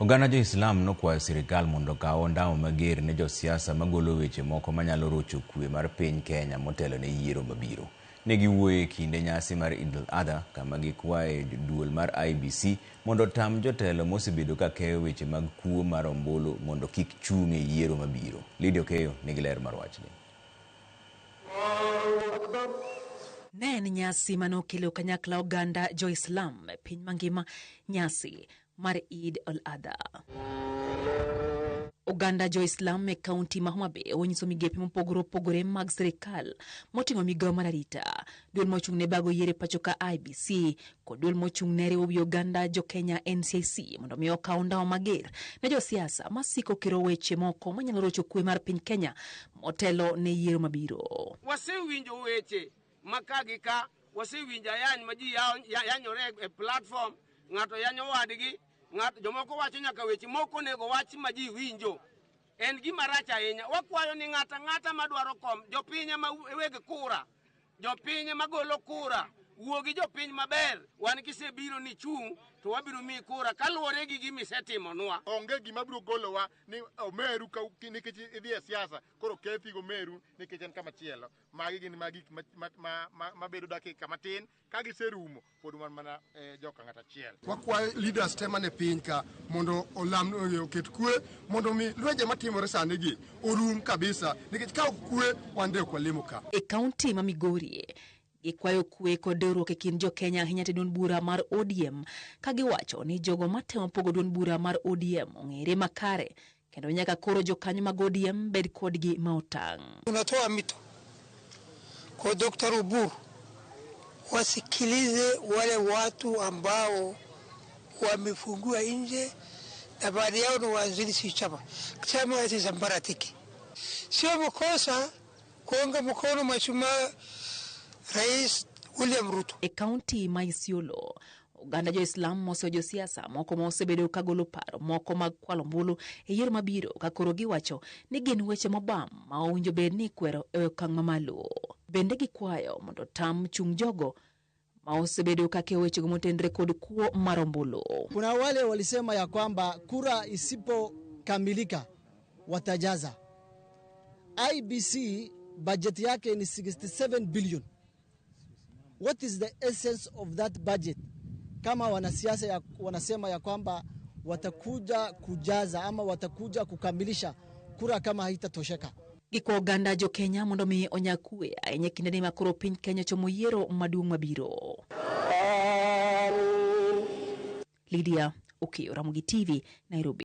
Oganda jo-Islam nokwayo sirikal mondo okaw ondamo mager ne josiasa magolo weche moko manyalo rocho kwe mar piny Kenya motelo ne yiero mabiro. Ne giwuoyo e kinde nyasi mar Eid al-Adha kama gikwaye duol mar IEBC mondo otam jotelo mosebedo ka keyo weche mag kuo mar ombulu mondo kik chung' e yiero mabiro. Lydia Okeyo nigi ler mar wachni. Ne en nyasi mane okelo kanyakla oganda jo-Islam e piny mangima, nyasi mar Eid al-Adha. Oganda jo-Islam e kaunti ma Homa Bay onyiso migepe mopogore opogore mag sirikal moting'o migawo mar arita, duol mochung' ne bago yiero e pacho ka IEBC kod duol mochung' ne riwo wi oganda jo-Kenya NCIC mondo mi okaw ndawa mager ne josiasa masiko kiro weche moko manyalo rocho kwe mar piny Kenya motelo ne yiero mabiro. Wasewinjo weche ma ka gi ka, wasewinjo ayany ma ji yanyore e platform, ng'ato yanyo wadgi, ng'ato jomoko wacho nyaka weche moko onego wach ma ji winjo. En gima rach ahinya. Wakwayo ni ng'ato ang'ata madwaro kom, jopiny ema weg kura, jopiny ema golo kura, wuo gi jopiny maber. Wan kisebiro ni chung' to wabiro miyi kura kaluwore gi gima isetimonwa. Onge gima biro golowa ni omeru ka nikech idhi e siasa, koro kethi gi omeru nikech en kama chielo. Magi gin ma gik mabedo dakika matin, ka giserumo pod wan mana joka ng'at achiel. Wakwayo leaders te mane piny ka mondo olam oket kwe mondo mi lwenje matimore sani gi orum kabisa, nikech ka ok kwe wan de ok walemo ka. E kaunti ma Migori, gikwayo kwe kod riwruok e kind jo-Kenya ahinya te duond bura mar ODM ka giwacho ni jogo matemo pogo duond bura mar ODM ong'ere makare kendo nyaka koro jokanyo mag ODM bed kodgi ma otang'. Tunatoa mito kwa Dr. Oburu wasikilize wale watu ambao wamefungua nje na baadhi yao ni waanzilishi chama. Chama sisambaratike. Sio makosa kuunga mkono Mheshimiwa Rais William Ruto. E kaunti ma Isiolo, oganda jo-Islam moseyo josiasa moko ma osebedo ka golo paro moko mag kwalo ombulu e yiero mabiro ka koro giwacho ni gin weche mobam ma owinjo bed ni ikwero e okang' mamalo. Bende gikwayo mondo tam chung' jogo ma osebedo ka keyo wechego motenre kod kuo mar ombulu. Kuna wale walisema ya kwamba kura isipokamilika watajaza. IEBC budget yake ni 67 billion. What is the essence of that budget? Kama wanasiasa wanasema ya kwamba watakuja kujaza ama watakuja kukamilisha kura kama haitatosheka. Gikwa oganda jo Kenya mondo mi onya kwe ahinya e kindeni ma koro piny Kenya chomo yiero maduong' mabiro. Lydia Okeyo, Ramogi TV, Nairobi.